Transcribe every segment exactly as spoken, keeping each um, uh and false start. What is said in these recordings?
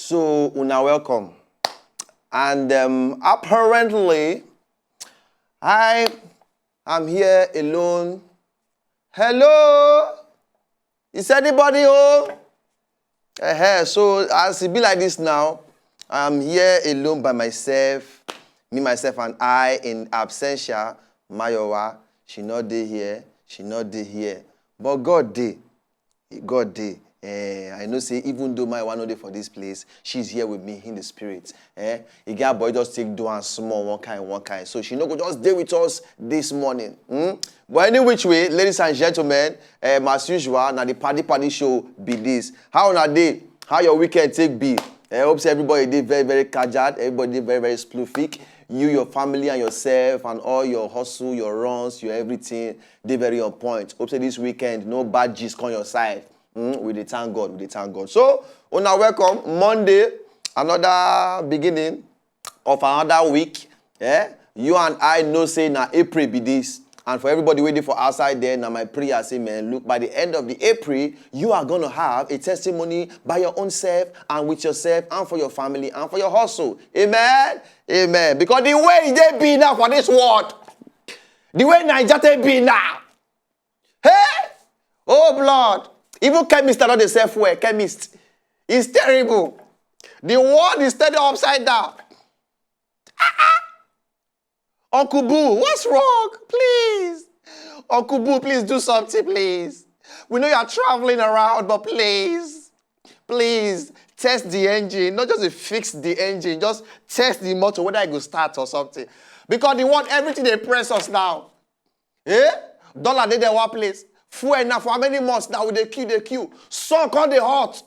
So, una welcome. And um, apparently, I am here alone. Hello? Is anybody home? Uh-huh. So, as it be like this now, I'm here alone by myself. Me, myself, and I in absentia. Mayowa, she not dey here. She not dey here. But God dey. God dey. Eh, I know say even though my one no dey for this place, she's here with me in the spirit. Eh, e get boy just take do and small one kind, one kind. So she no go just dey with us this morning. Hmm? But any which way, ladies and gentlemen, um, as usual, na the Paddy Paddy show be this. How una dey? How your weekend take be? I hope say everybody dey very, very kajad, everybody dey very, very sploofic. You, your family, and yourself, and all your hustle, your runs, your everything, dey very on point. Hope say this weekend, no bad gist come your side. Mm, we dey thank God, we dey thank God. So, una welcome. Monday, another beginning of another week. Eh? You and I know say na April be this. And for everybody waiting for outside there, now my prayer say, man, look, by the end of the April, you are gonna have a testimony by your own self and with yourself and for your family and for your hustle. Amen. Amen. Because the way they be now for this world, the way Nigeria they be now, hey, oh blood, even chemist are not the self way. Chemist, it's terrible. The world is standing upside down. Uncle Boo, what's wrong? Please. Uncle Boo, please do something, please. We know you're traveling around, but please, please test the engine. Not just to fix the engine, just test the motor, whether it will start or something. Because the one, everything they press us now. Eh? Dollar dey there one place. Fuel now for how many months now? We dey queue, dey queue. Sun come dey hot.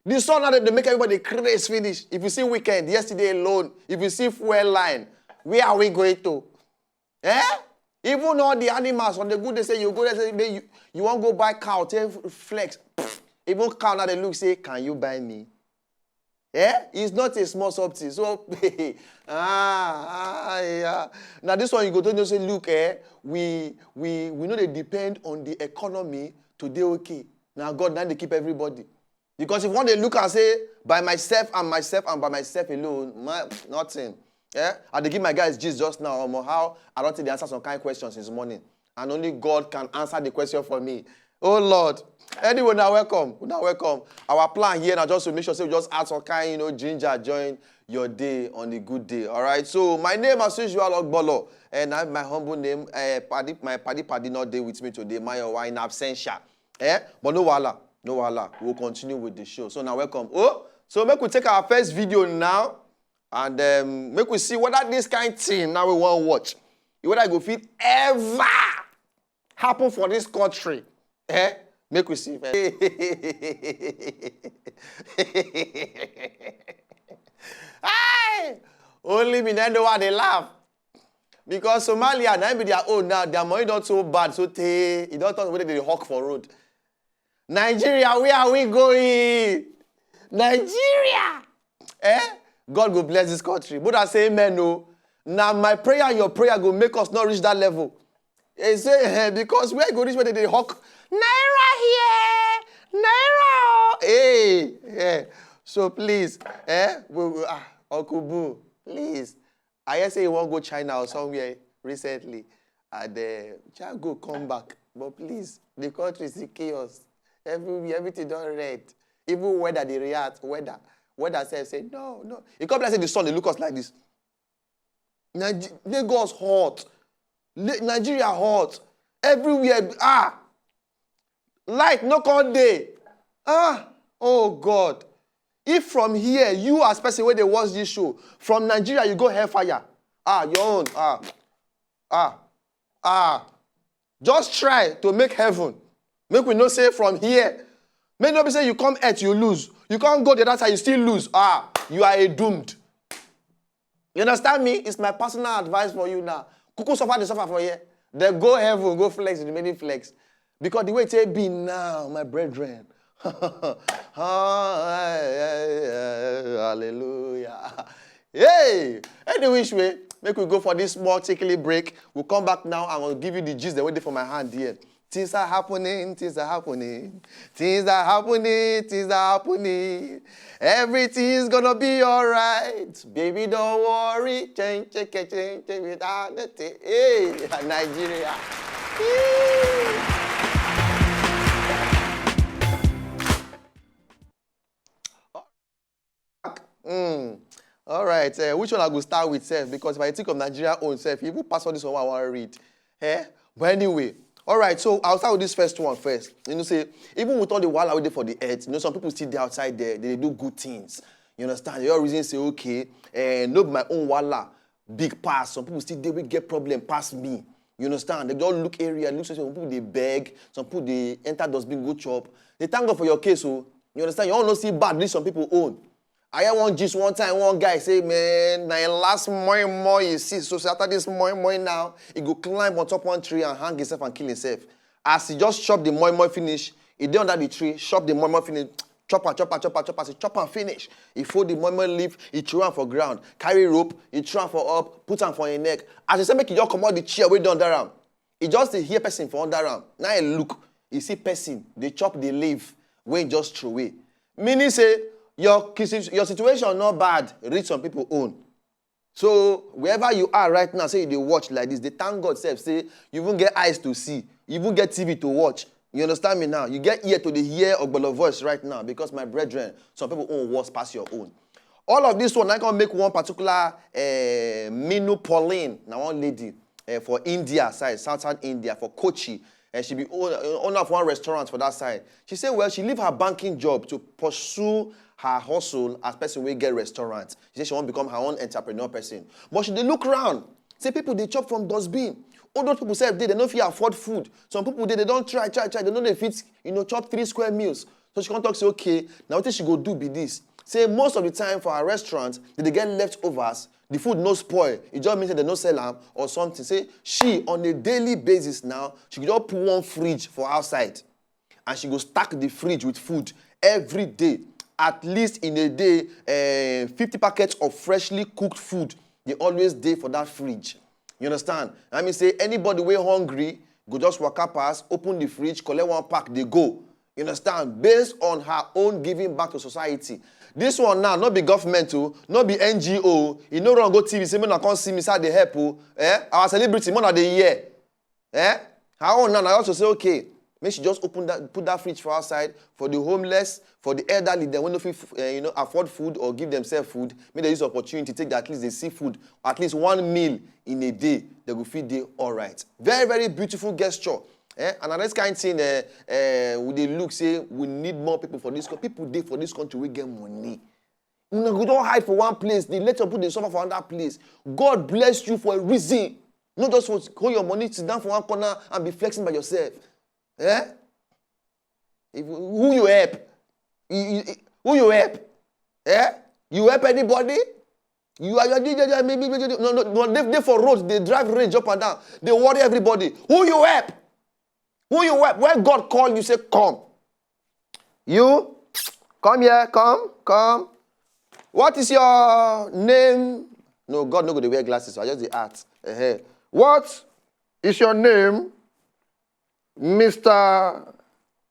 The sun now dey make everybody craze finish. If you see weekend, yesterday alone, if you see fuel line, where are we going to? Eh? Even all the animals on the good day say you go there, say, "Make you, you wan go buy cow, take flex." Even cow now dey look say, "Can you buy me?" Eh? It's not a small something. So, ah, ah, yeah. Now this one you go to know say, look, eh, we we we no dey depend on the economy to dey okay. Now God now dey keep everybody. Because if one dey look and say, "By myself and myself and by myself alone, my, nothing." Eh? I dey give my guys gist just now, omo, how I don take dey answer some kind questions since morning. And only God can answer the question for me. Oh Lord. Anyway, now welcome. Now welcome. Our plan here now just to make sure say we just add some kind, you know, ginger, join your day on a good day. All right. So my name as usual, Ogbolo. And I, my humble name, uh, Paddy, my Paddy Paddy not dey with me today. My wine absentia. Eh? But no wahala. No wahala. We'll continue with the show. So now welcome. Oh, so make we take our first video now. And um, make we see whether this kind thing now we wan watch. Whether e go fit ever happen for this country. Eh? Make we see. Hey! Only me, then know why they laugh. Because Somalia, now be their own now. Their money not so bad, so tey. E don turn whether they hawk for road. Nigeria, where are we going? Nigeria! Eh? God go bless this country. But I say amen, no. Now my prayer and your prayer go make us not reach that level. He say, eh, because where go reach where they dey hawk? Naira here! Naira! Hey! Yeah. So please, eh? We, we, ah, Uncle Boo, please. I hear say you wan go China or somewhere recently. And uh, try go come back. But please, the country is in chaos. Everywhere, everything don red. Even weather dey react. Weather, weather sef say, "No, no." E come be like say the sun dey look us like this. Nige- Lagos hot. Le- Nigeria hot. Everywhere, ah, light no come dey. Ah, oh God. If from here, you as person wey dey watch this show, from Nigeria you go hellfire. Ah, your own. Ah, ah, ah. Just try to make heaven. Make we know say from here. Make no be say you come earth, you lose. You can't go the other side, you still lose. Ah, you are a doomed. You understand me? It's my personal advice for you now. Kuku suffer, they suffer for here. They go heaven, go flex, the remaining flex. Because the way it be now, my brethren. Hallelujah. Hey! Any which way, make we go for this small tickly break. We'll come back now and we'll give you the gist that waiting for my hand here. Things are happening, things are happening, things are happening, things are happening. Everything's gonna be alright. Baby, don't worry. Change, change, change, change without nothing. Hey, Nigeria. Yee. Mm. All right. Uh, which one I go start with, sef? Because if I think of Nigeria own, sef, even pass all this one I want to read. Eh? But anyway, all right. So I'll start with this first one first. You know, say, even with all the wahala wey dey for the earth, you know, some people still dey outside there. They do good things. You understand? They all reason say, okay, eh, no be my own wahala big pass. Some people still dey wey get problem pass me. You understand? They don't look area, look, some people they beg, some people they enter dustbin, go chop. They thank God for your case, oh. You understand? You all no see bad, reach some people own. I hear one gist one time, one guy say, man, na him last moi moi you see. So say after this moi moi now, he go climb on top one tree and hang himself and kill himself. As he just chop the moi moi finish, he dey under the tree, chop the moi moi finish, chop am, chop am, chop am, chop am, say chop am finish. He fold the moi moi leaf, he throw am for ground, carry rope, he throw am for up, put am for him neck. As he say make he just comot the chair wey dey under am, he just dey hear person for under am. Now he look, he see person dey chop the leaf wey he just throw away. Meaning say your kisi- your situation not bad, reach some people own. So wherever you are right now, say you dey watch like this, dey thank God sef say you even get eyes to see, you even get T V to watch. You understand me now? You get ear to dey hear ogbolo voice right now because, my brethren, some people own worse pass your own. All of this one, I can make one particular uh, Minu Pauline, now one lady uh, for India side, southern India, for Kochi. And she be own- owner of one restaurant for that side. She said, well, she leave her banking job to pursue her hustle as person wey get restaurant. She said she wan become her own entrepreneur person. But she dey look round, say people dey chop from dustbin. Old old people sef dey, they no fit afford food. Some people dey, they don try, try, try. They no dey fit, you know, chop three square meals. So she come talk say, okay, na wetin she go do be this. Say most of the time for her restaurant, they dey get leftovers. The food no spoil. It just means that they no sell am or something. Say she, on a daily basis now, she go just put one fridge for outside. And she go stack the fridge with food every day. At least in a day, eh, fifty packets of freshly cooked food dey always dey for that fridge. You understand? I mean say anybody wey hungry go just waka pass, open the fridge, collect one pack, dey go. You understand? Based on her own giving back to society. This one now, no be government o, no be N G O. E no run go T V say make una come see me say I dey help o. Eh? Our celebrity, make una dey hear. Eh? Her own now, na also say, okay, make she just open that, put that fridge for outside for the homeless, for the elderly, then when no fit, uh, you know, afford food or give themselves food, make they use opportunity take that, at least they see food, at least one meal in a day, they go fit dey all right. Very, very beautiful gesture. Eh? And another kind thing, eh, eh, we dey look say we need more people for this country. People dey for this country wey get money. Una go don hide for one place, dey let your people dey suffer for another place. God bless you for a reason. No just hold hold your money, sit down for one corner and be flexing by yourself. Eh? If, who you help? You- you- who you help? Eh? You help anybody? You are your no no no no no dey dey for road, dey drive range up and down, dey worry everybody. Who you help? Who you help? When God call you, say come. You come here, come, come. What is your name? No, God no go dey wear glasses, so I just dey act. Uh-huh. What is your name, Mister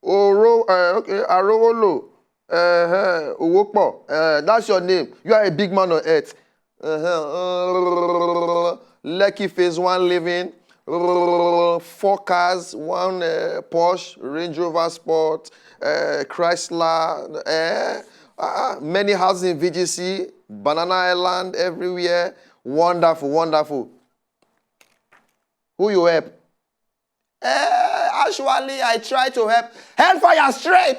Oro? Uh, okay, Arowolo. Uh-huh. Owopo. Uh, that's your name. You are a big man on earth. Uh-huh. Uh, Lekki phase one living. Four cars, one uh, Porsche, Range Rover Sport, uh, Chrysler, uh, uh, many houses in V G C, Banana Island, everywhere. Wonderful, wonderful. Who you help? Eh, actually, I try to help. Hellfire straight.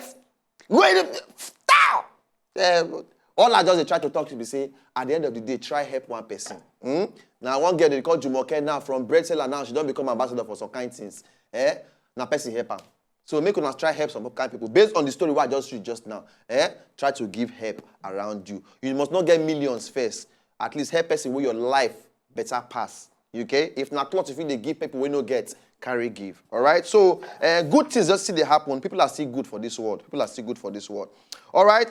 Wait, stop. Eh, all I just dey try to talk to be say, at the end of the day, try help one person. Hmm? Now, one girl they call Jumoke now, from bread seller now, she don become ambassador for some kind things. Eh? Now, person help am. So make una try help some kind people based on the story wey I just read just now. Eh? Try to give help around you. You must not get millions first. At least help person wey your life better pass. You okay? If na cloth, if you dey give people wey no get, carry give. All right. So uh, good things just still dey happen. People are still good for this world. People are still good for this world. All right.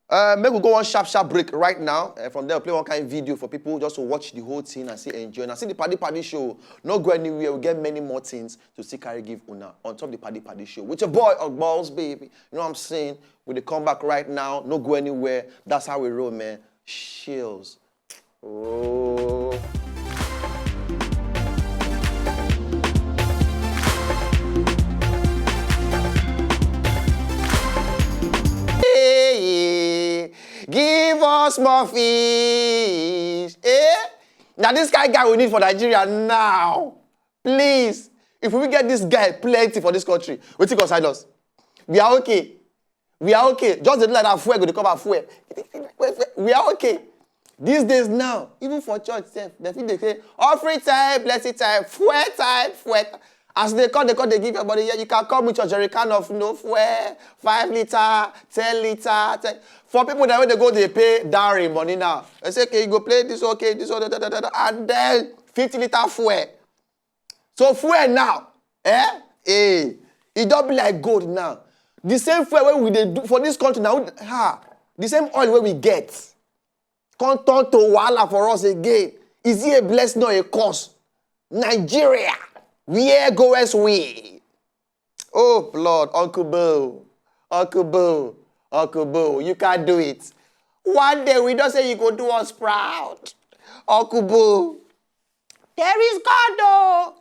Uh, make we go one sharp, sharp break right now. Uh, from there, we play one kind of video for people just to watch the whole thing and see enjoy. And see the Paddy Paddy show. No go anywhere. We get many more things to see carry give una on top the Paddy Paddy show with your boy Ogballs, baby. You know what I'm saying? We dey come back right now. No go anywhere. That's how we roll, man. Shills. Oh. Hey, give us more fish. Eh? Now this kind of guy we need for Nigeria now. Please, if we get this guy plenty for this country, wetin concern us? We are okay. We are okay. Just dey do like that, fuel go dey cover fuel. We are okay. These days now, even for church sef, dem fit dey say, "Offering time, blessing time, fuel time, fuel time." As they come, they come, they give your body, yeah, you can come with your jerry can of no fuel, five litre, ten litre. Ten. For people that wey dey go dey pay dowry money now, they say, "Okay, you go pay this, okay, this one, da, da, da, da, da," and then fifty litre fuel. So fuel now, eh? Eh, e don be like gold now. The same fuel wey we dey do for this country now, ha, the same oil wey we get, come turn to wahala for us again. Is it a blessing or a curse? Nigeria, where goest we? Oh Lord, Uncle Bill, Uncle Bill, Uncle Bill, you can't do it. One day we don say you go do us proud. Uncle Bill, there is God, oh.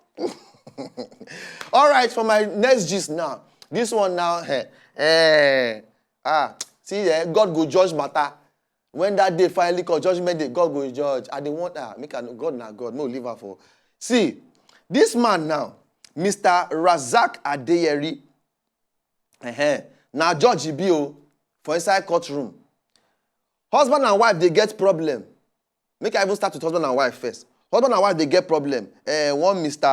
All right, for my next gist now. This one now, eh, eh, ah, see, eh, God go judge matter. When that day finally come, judgment day, God go judge. I dey want, ah, make I know, God na God, make we leave am for. See, this man now, Mister Razak Adeyeri, eh, na judge he be o, for inside courtroom. Husband and wife dey get problem. Make I even start with husband and wife first. Husband and wife dey get problem. Eh, one Mister,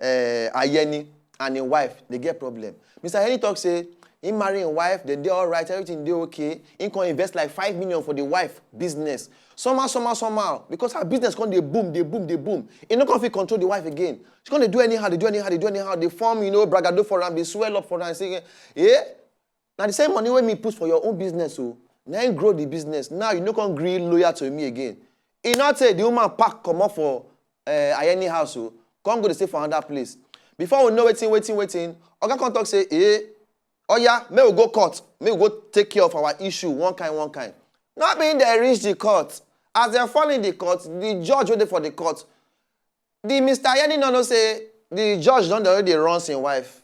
eh, Ayeni and him wife dey get problem. Mister Ayeni talk say he marry him wife, dem dey alright, everything dey okay. He come invest like five million for the wife business. Somehow, somehow, somehow, because her business come dey boom, dey boom, dey boom. He no come fit control the wife again. She come dey do anyhow, dey do anyhow, dey do anyhow. Dey form, you know, bragado for am, dey swell up for am. Say, eh? Na the same money wey me put for your own business o, na him grow the business. Now you no come gree loyal to me again. E no tey, the woman pack comot for, eh, Ayeni house o, come go dey stay for another place. Before we know wetin, wetin, wetin, oga come talk say, "Eh, oya, make we go court, make we go take care of our issue one kind, one kind." No be him dem reach the court. As dem fall in the court, the judge wey dey for the court, the Mister Ayeni no know say the judge don dey already runs him wife.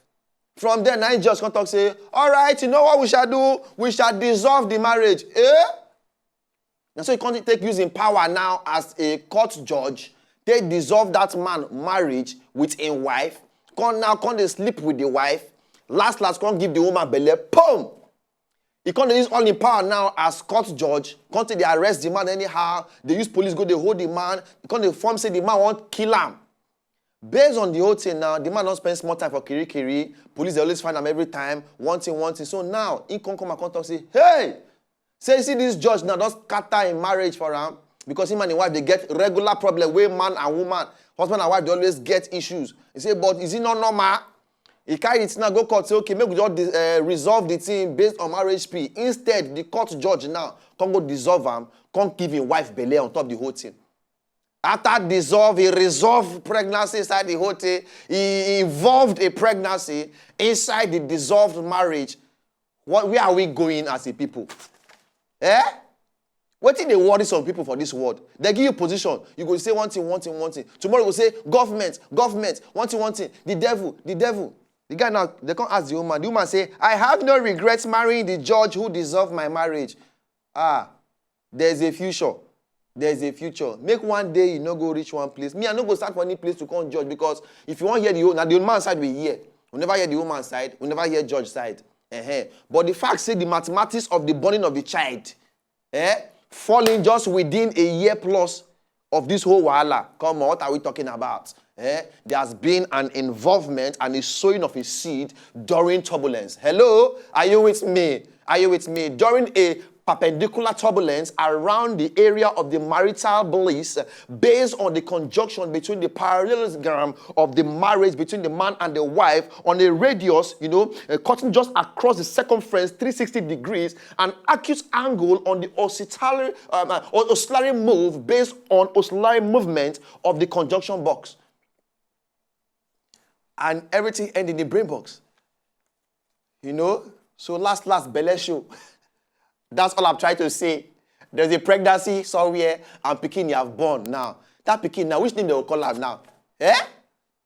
From there, na him judge come talk say, "All right, you know what we shall do? We shall dissolve the marriage." Eh? Na so he come take use him power now as a court judge, take dissolve that man marriage with him wife, come now come dey sleep with the wife, last last come give the woman belle, boom! He come dey use all him power now as court judge, come take dey arrest the man anyhow, dey use police go dey hold the man, he come dey form say the man wan kill am. Based on the whole thing now, the man don spend small time for Kirikiri, police dey always find am every time, one thing, one thing. So now, he come come and come talk say, "Hey! Say, you see this judge now, don scatter him marriage for am, because him and him wife dey get regular problem wey man and woman, husband and wife dey always get issues." He say, "But is it not normal?" He carry the thing now go court, say, "Okay, make we just dis-, eh, resolve the thing based on marriage plea." Instead, the court judge now come go dissolve am, come give him wife belle on top the whole thing. After dissolve, he resolved pregnancy inside the whole thing. He involved a pregnancy inside the dissolved marriage. What, where are we going as a people? Eh? Wetin dey worry some people for this world? They give you position, you go say one thing, one thing, one thing. Tomorrow you go say, "Government, government, one thing, one thing. The devil, the devil." The guy now, they come ask the woman. The woman say, "I have no regrets marrying the judge who dissolved my marriage." Ah, there's a future. There's a future. Make one day you no go reach one place. Me, I no go start for any place to come judge, because if you wan hear the whole, na the man side we hear. We never hear the woman side. We never hear judge side. Ehen. But the fact say the mathematics of the burning of the child, eh, falling just within a year plus of this whole wahala. Come on, what are we talking about? Eh? There has been an involvement and a sowing of a seed during turbulence. Hello? Are you with me? Are you with me? During a perpendicular turbulence around the area of the marital bliss, uh, based on the conjunction between the parallelogram of the marriage between the man and the wife on a radius, you know, uh, cutting just across the circumference three sixty degrees, an acute angle on the oscillatory, um, uh, oscillatory move based on oscillatory movement of the conjunction box. And everything end in the brain box. You know? So last, last, belle show. That's all I'm trying to say. There's a pregnancy somewhere and pikin you have born now. That pikin now, which name they will call am now? Eh?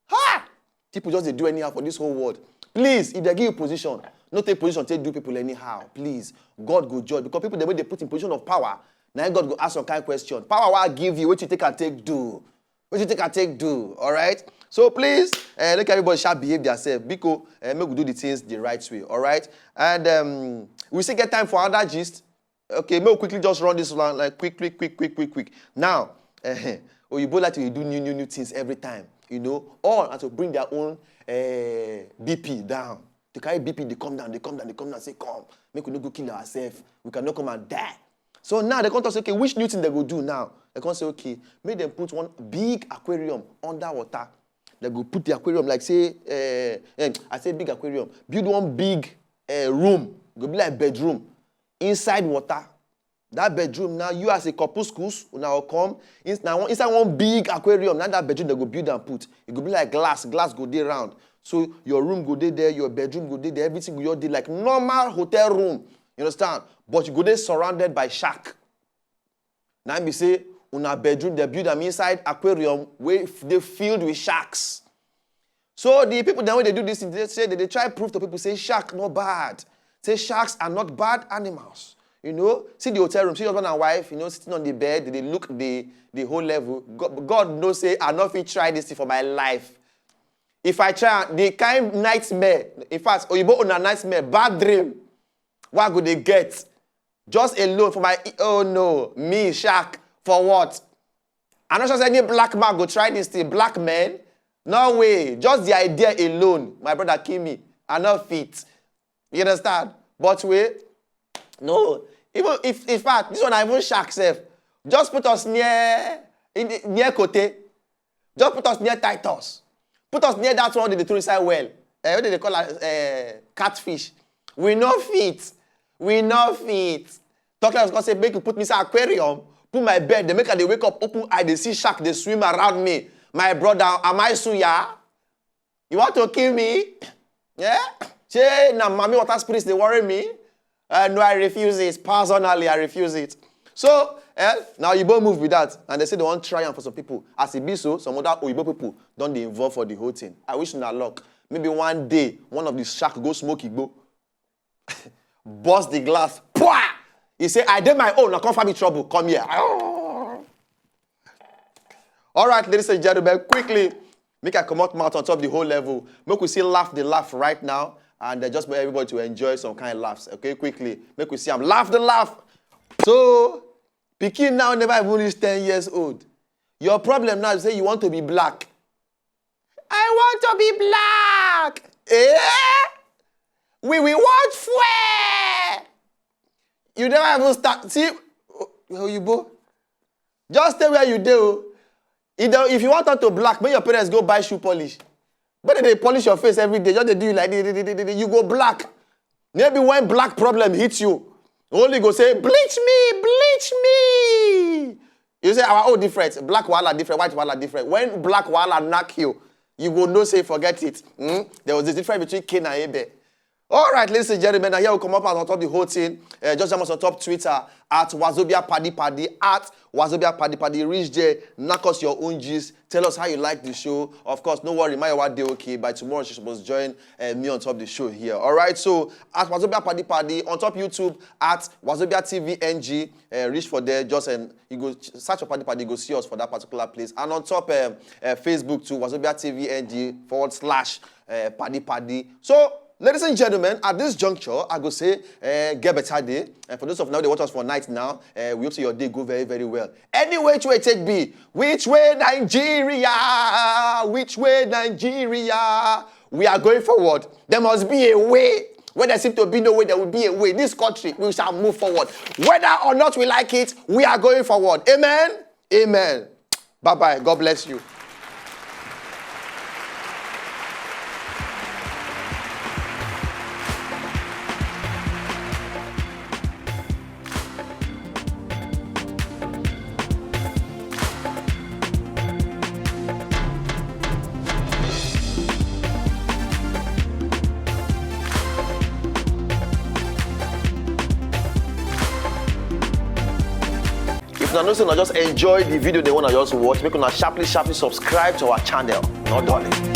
Ha! People just dey do anyhow for this whole world. Please, if they give you position, no take position take do people anyhow. Please, God go judge, because people dem wey dey put in position of power, na im God go ask some kind question. Power wey I give you, wetin you take am take do? Wetin you take am take do? All right. So please, uh, make everybody sha behave themselves. Biko, uh, make we do the things the right way. All right. And um, we still get time for another gist. Okay, make we quickly just run this one like quick, quick, quick, quick, quick, quick. Now, uh, Oyibo like to do new, new, new things every time. You know, all and to bring their own uh, B P down. They carry B P, they come down, they come down, they come down. Say, come, make we no go kill ourselves. We cannot come and die. So now they come talk say, okay, which new thing they go do now? They come say, okay, make them put one big aquarium under water. They go put the aquarium like say, uh, eh, I say big aquarium. Build one big uh, room. Go be like bedroom inside water. That bedroom now, you as a corpuscus, una go come. Ins- na one, inside one big aquarium, na that bedroom they go build and put. E go be like glass, glass go dey round. So your room go dey there, your bedroom go dey there, everything go just dey like normal hotel room. You understand? But you go dey surrounded by shark. Na im be say una bedroom, they build am inside aquarium wey f- dey filled with sharks. So the people dem wey dey do this thing, they say they dey try prove to people say shark no bad. Say sharks are not bad animals. You know, see the hotel room, see husband and wife, you know, sitting on the bed, they dey look the the whole level. God, God know say I no fit try this thing for my life. If I try am, the kind nightmare, in fact, Oyibo una nightmare, bad dream, wey I go dey get, just alone for my, oh no, me, shark, for what? I no sure say any black man go try this thing. Black men? No way. Just the idea alone, my brother, kill me. I no fit. You understand? But wait, no. Even if, in fact, this one I even shark sef. Just put us near, in the, near Kote. Just put us near Titus. Put us near that one they dey throw inside well. Eh, what do they call it? Eh, catfish. We no fit. We no fit. Talk like God say, make you put me inside aquarium, put my bed, they make I dey wake up, open eye, they see shark, they swim around me. My brother, am I suya? You want to kill me? Yeah? Say, na mommy water spirits, they worry me. Uh, no, I refuse it. Personally, I refuse it. So, eh, now you both move with that. And they say they want try am for some people. As it be so, some other Oyibo people don't dey involve for the whole thing. I wish una luck. Maybe one day, one of the shark go smoke Igbo. Burst the glass. Pwah! He say, I dey my own. Now come find me trouble. Come here. All right, ladies and gentlemen, quickly, make I comot mouth on top the whole level. Make we see laugh the laugh right now. And uh, just for everybody to enjoy some kind of laughs. Okay, quickly. Make we see am. Laugh the laugh. So, pikin now never even reach ten years old. Your problem now is say you want to be black. I want to be black. Eh? We we want fuel. You never even start. See, Oyibo, just stay where you dey o. If, the, if you want turn to black, make your parents go buy shoe polish. But they polish your face every day. Just they do you like this, you go black. Maybe when black problem hits you, only go say, bleach me, bleach me. You say our own different, black wahala different, white wahala different. When black wahala knock you, you go know say forget it. Hmm? There was this difference between Cain and Abel. All right, ladies and gentlemen, now here we come up and on top the whole thing. Uh, just jam us on top Twitter at Wazobia Paddy Paddy, at Wazobia Paddy Paddy. Reach there, knock us your own gist. Tell us how you like the show. Of course, no worry, my wife dey okay. By tomorrow, she's supposed to join uh, me on top the show here. All right, so at Wazobia Paddy Paddy, on top YouTube at Wazobia T V N G. Uh, reach for there, just and you go search for Paddy Paddy, you go see us for that particular place. And on top um, uh, Facebook too, Wazobia T V N G forward slash uh, Paddy Paddy. So, ladies and gentlemen, at this juncture, I go say, uh, get better day. And for those of now they watch us for night now, uh, we hope so your day go very, very well. Any which way it take be, which way Nigeria, which way Nigeria, we are going forward. There must be a way. Where there seem to be no way, there will be a way. This country, we shall move forward. Whether or not we like it, we are going forward. Amen. Amen. Bye bye. God bless you. If una know say una just enjoy the video, the one I just watch, make una sharply sharply subscribe to our channel. No darling.